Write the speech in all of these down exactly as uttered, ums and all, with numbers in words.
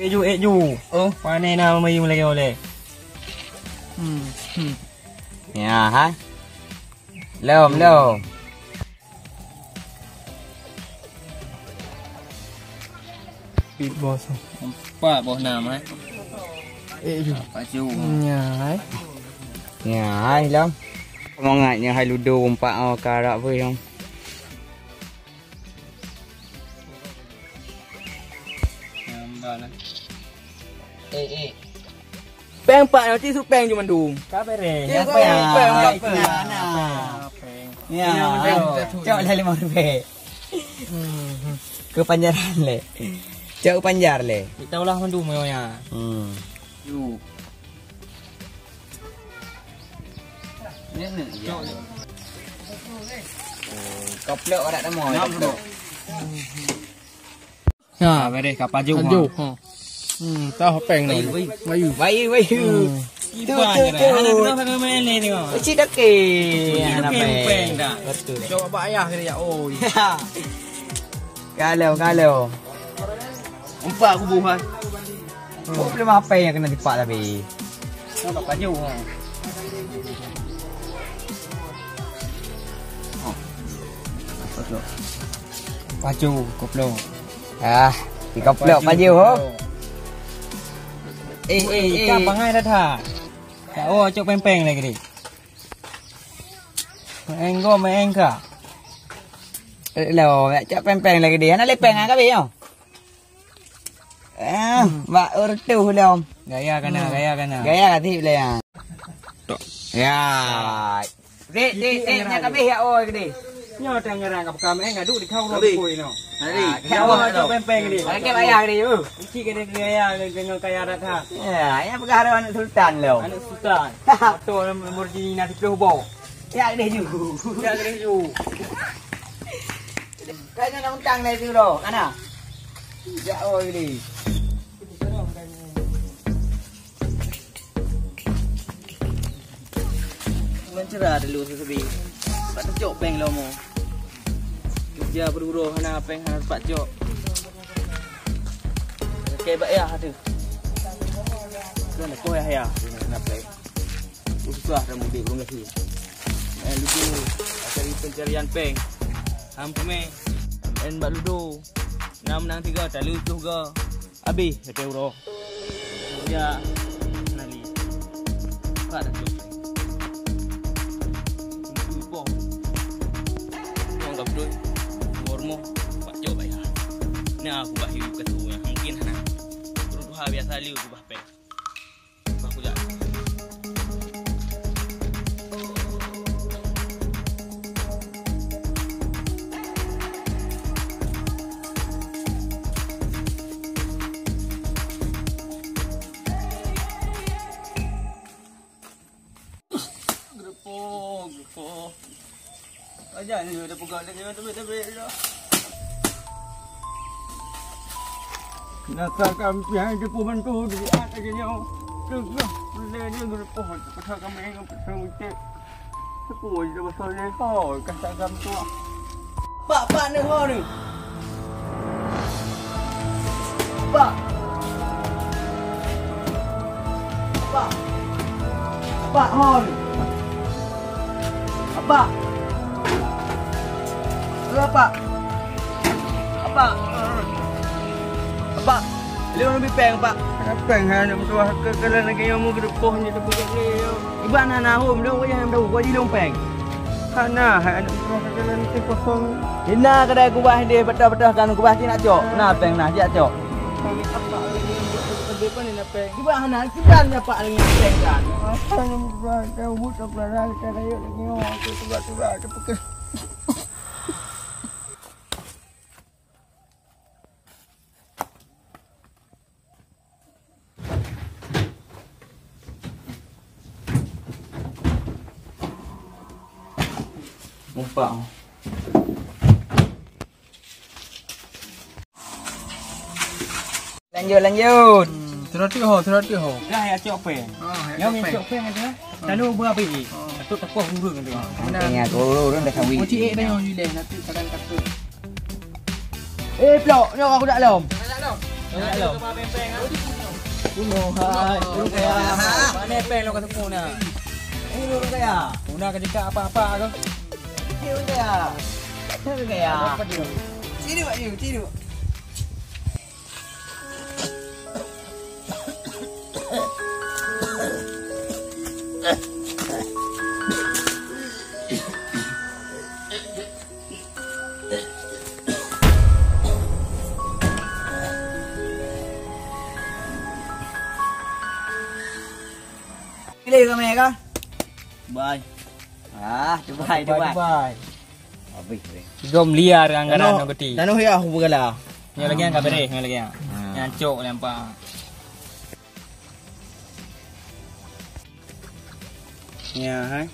Eh ju, eh ju. Oh, pane na meuyu lagèe ulèe. Hmm. Hmm. Ya, hai. Lom, lom. Pit bos. Empat boh nam, eh. Eh, ju. Pacu. Nya, hai. Nya, hai, lom. Semangat nya hai ludo empat, oh, karak pun, lom. Nambah lah. Eh, eh. Péng pat nanti su péng cuma dum. Ka bereh. Ya, péng, péng, péng. Nah, nah. Ya, cok dah lima ribèe. Keu panjaran lé. Cok panjar lé. Kita ulah mandum ya. Hmm. Yu. Ni, ni, ya. Cok. Oh, kaplek awak tak temu. Kaplek. Ha, bereh ka pajoh. Pajoh. Ha. Hmm, tah péng. Bayu, bayu. Bayu. Bayu, bayu. Hmm. Tu, tu, tu. Anak kena pakai main ni tengok. Cik dak ke. Cik dak ke péng dah. Betul. Cok bak ayah kena ya, oi. Kalau, kalau. Empat kubu hai. Oh, belum apa yang kena dipak tapi. Nampak pajoh ha. Pajoh, koplo. Ah, di koplo pajoh ho. Eh, eh, eh. Ka bangai dah dah. Tak oh cok péng-péng lagi deh. Maeng go, maeng ka. Eh, lo, cok péng-péng lagi deh. Anak lepeng ah kabe yo. Eh, bak ureutuh lom. Gaya kana, hmm, gaya kana. Gaya ka tip le ya. Tok. Ya. Dek, dek, dek, nyan kabeh ya oi gede. Nyoe tang ngarang ka peukam eh ngadu di kau ro koi no. Hari. Ah, kau ro tu pempeng ni. Pakai bayar ni. Isi gede gaya dengan kaya dah. Ya, yang peugah ro anak sultan lo. Anak sultan. Motor Lamborghini na sepuluh bo. Ya gede ju. Ya gede ju. Kayaknya nak utang lagi tu doh, mana? Sejak awal ni. Mencera dulu sesebi. Tak tercok peng lomo. Kerja berduro hana peng hana tempat cok. Oke, bak ya tu. Kena koh ya ya. Kenapa? Susah dah mudik urang gasien. Eh, lucu. Cari pencarian peng. Ham pemé. En bak ludo. Nam nang tiga, talu tuh ga. Abih, kata uroh. Ya, nali. Pak dah tu. Tunggu po. Uang gap doi. Bormo. Pak cok bayar. Ni aku bahi kata yang mungkin hana. Perut ha biasa liu tu bah peng. Geureupoh, geureupoh. Ajan nyoe tapeugah lagèe nyoe teubiet-teubiet dah. Nasa kami pihak jipeuh bantu di atas je nyoe. Teugoh peureulèe nyoe geureupoh, pasal kami ngon pasal ucet. Teupeue je pasal nyoe, ho, kah tagam tuah. Pak, pak, neuho ni. Pak. Pak. Pak, ho ni. Pak. Apak. Apak. Apak. Lé ureueng bipeng, Pak. Ada peng hai aneuk meutuah keu, keu lagèe nyoe meugeureupoh nyoe teupeugah lé. Iban hana hom, lôn wayah nyang dahu, gua jilong peng. Hana hai aneuk meutuah keu lagèe nyoe kosong. Hina kadai kubah deh, batoh-batoh kan kubah cit nak cok. Na peng na, jak cok. Kami apak lagi buat peng. Iban hana, kiban nyapak lagi peng kan. Apa yang buat, buat, buat, buat, buat, buat, buat, buat, buat, buat, buat, buat, Mumpak. Lanjut, lanjut. Hmm, terus ho, terus ho. Dah ya cok peng. Oh, ya nyang cok peng. Cok peng ada. Oh. Lalu berapa biji? Oh. Tok tapoh ureueng tu. Tengah ureueng dah kawin. Kunci ék tengok Julian, nanti kadang kata. Eh, Plok, nyoe aku dak lom. Dak lom. Dak lom. Bunuh hai, ureueng kaya. Mana peng lo kata puna? Ini ureueng kaya. Puna ke jika apa-apa ke? Ini ureueng kaya. Ureueng kaya. Tidur, Mak Yu, tidur. Pilih ramai kah? Dubai. Ah, Dubai, Dubai, Dubai. Dubai. Habis, habis. Gom liar anggaran Tanoh, nong keti. Tanoh ya, aku bergala. Nyoe lagi yang kabere, nyoe lagi yang. Ah. Yang cok lampak. Ya, hai.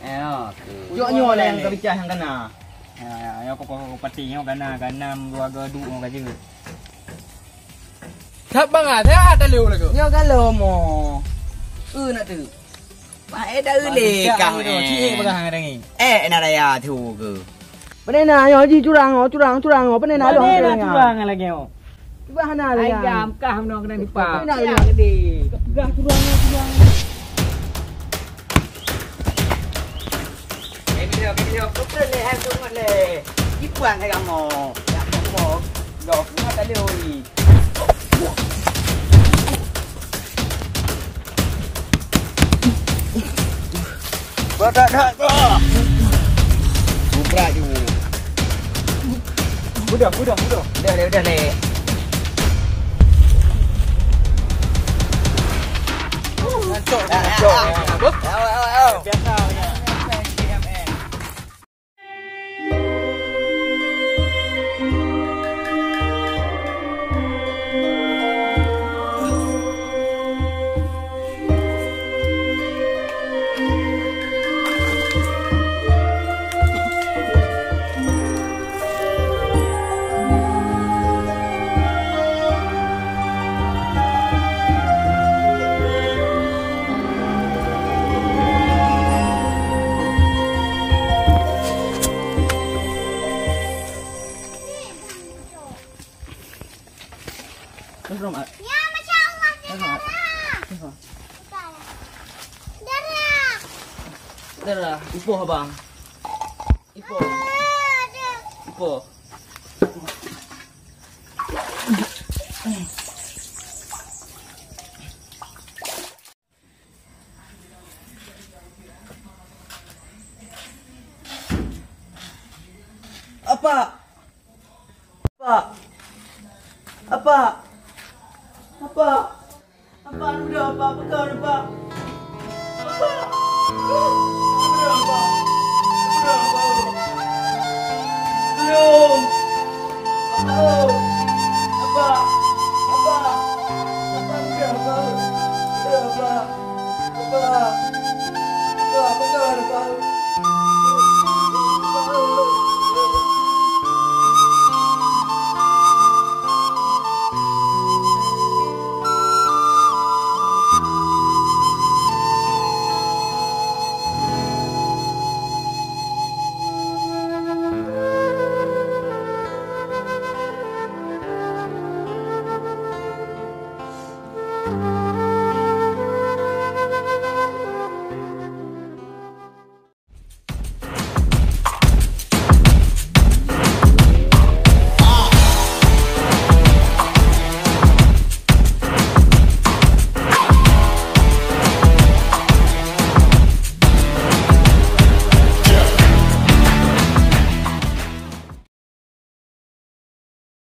Eh, oke. Jok nyoe lah yang kebicah yang kena. Ya, ya, ya, kok, kok, kok pati nyoe kena, kena dua go du nyoe ka jeuet. That bangat, that ada lewat lagi. Nyoe galo mo. Eh, nak tu. Wah, eh, dah uleh kah, eh. Cik, eh, pegang tangan ni. Eh, nak raya tu ke? Pane na, yo, ji curang, oh, curang, curang, oh, pane na, pane na curang lagi, oh. Cuba hana lagi. Ai gam kah meunoe kena dipak. Pane na lagi. Gah curang, curang. Eh, bila, bila, betul le, hai, sungut le. Ipuan hai kamu. Ya, kamu. Dah, nak tak boleh. Badak dak tu. Gubrak ju. Udah, udah, udah. Udah leh, udah leh. Ngancok, ngancok. Apa? Awas, awas, awas. Biasa je. Terus, Mat. Ya, Masya Allah, terus, Mat. Darah. Terus, Mat. Darah. Darah. Ipoh, Abang. Ipoh. Ipoh. Apa? Apa? Apa? Apa? Apa? Apa? Apa?